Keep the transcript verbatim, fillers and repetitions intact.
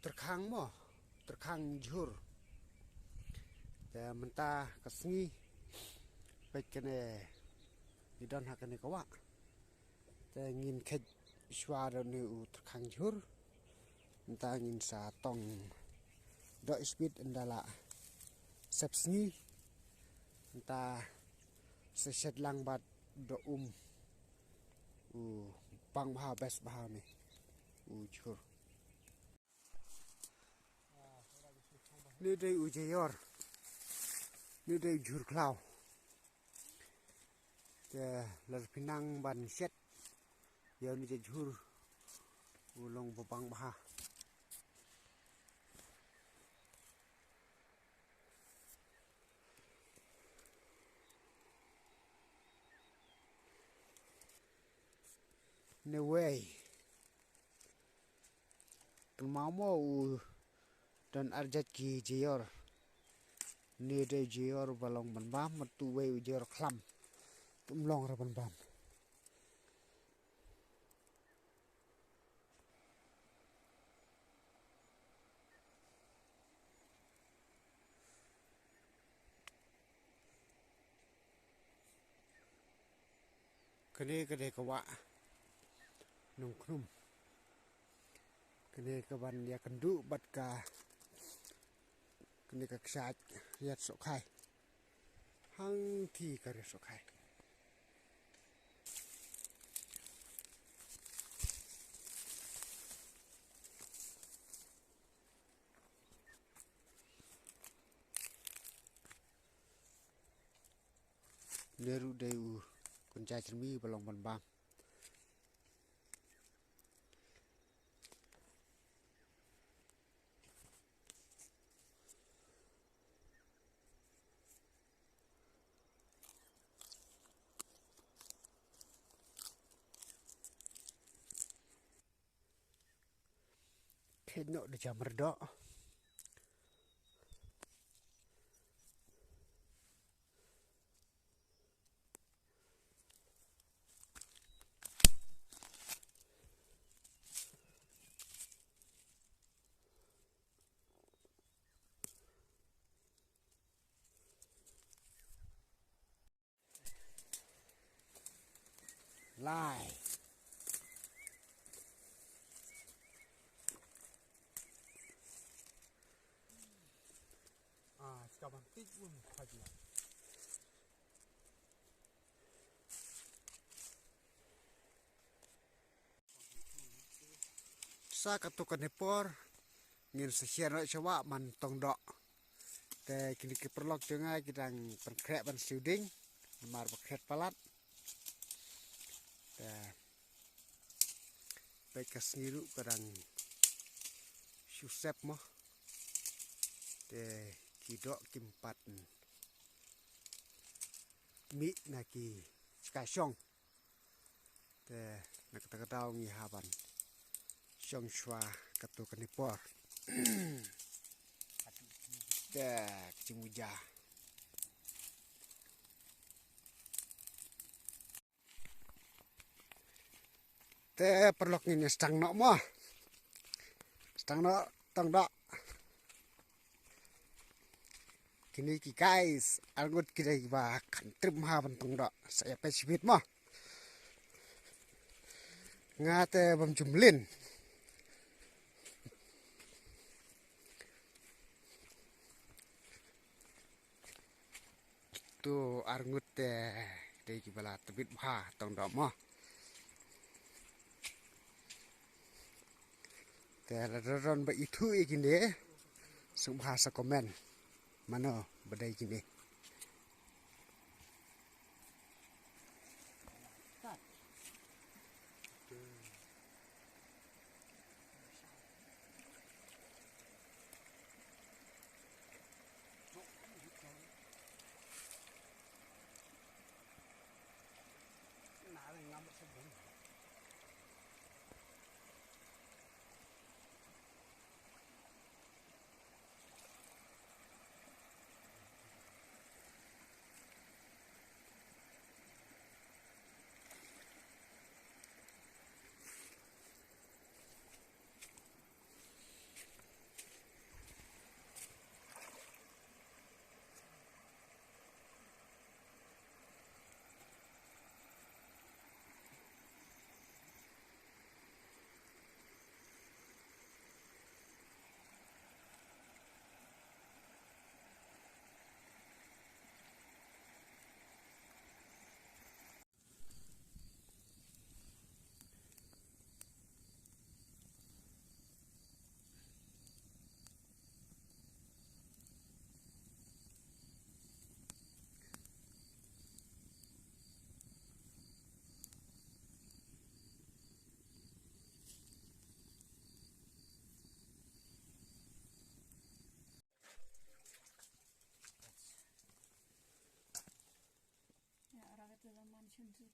Tyrkhang mo, tyrkhang jhur. Te mynta ka sngi, peit kane, ngi don ha kane ka wah. Te ngin khet shuwa da une u tyrkhang jhur. Mynta ngin sa tong doh spit ynda la sep sngi. Mynta sa shet lang bad doh um. U bang bha, best bha ne u jhur. Ni dei u jhur. Ni dei u jhur khlaw. Te lada phi nang ban shet ïa une u jhur, u long ba bang bha. Ne wei. Kynmaw mo u don ar jait ki jhur. Une dei jhur ba long ban bam, bad uwei u jhur khlam. Te um long re ban bam. Kane ka dei ka wah Nongkhnum. Kane ka ban ïakynduh bad ka, kane ka kshaid Riat Sohkhai. Hangtei ka Riat Sohkhai. Une ruh dei u kynjai jyrmi ba long ban bam. Khet noh da jam rdoh. Lai. Ah, ska ban tik un khaj la. Sa katto katne por ngin sa sher noh sha wah ban tong doh. Te kine ki paralok jong nga ki dang pynkhreh ban siew dieng namar ba khreh palat. Te peit ka sngi ruh ka dang shu sep mo. Te ki doh kim pat mih na ki skai shong. Te na kata ka daw ngi hap ban shong shuwa katto katne por. Te ka jingmuja. Te paralok ngin ïa sdang noh mo. Sdang noh tong doh. Kine ki guys, arngut ki dei ba kan trip bha ban tong doh. Sa ïa peit shibit mo. Nga te bym ju mlien. Tu arngut te dei kiba la tbit bha tong doh mo. Te lada don ba ithuh ïa kine, sngewbha sa comment mano ba dei kine. Chun tu.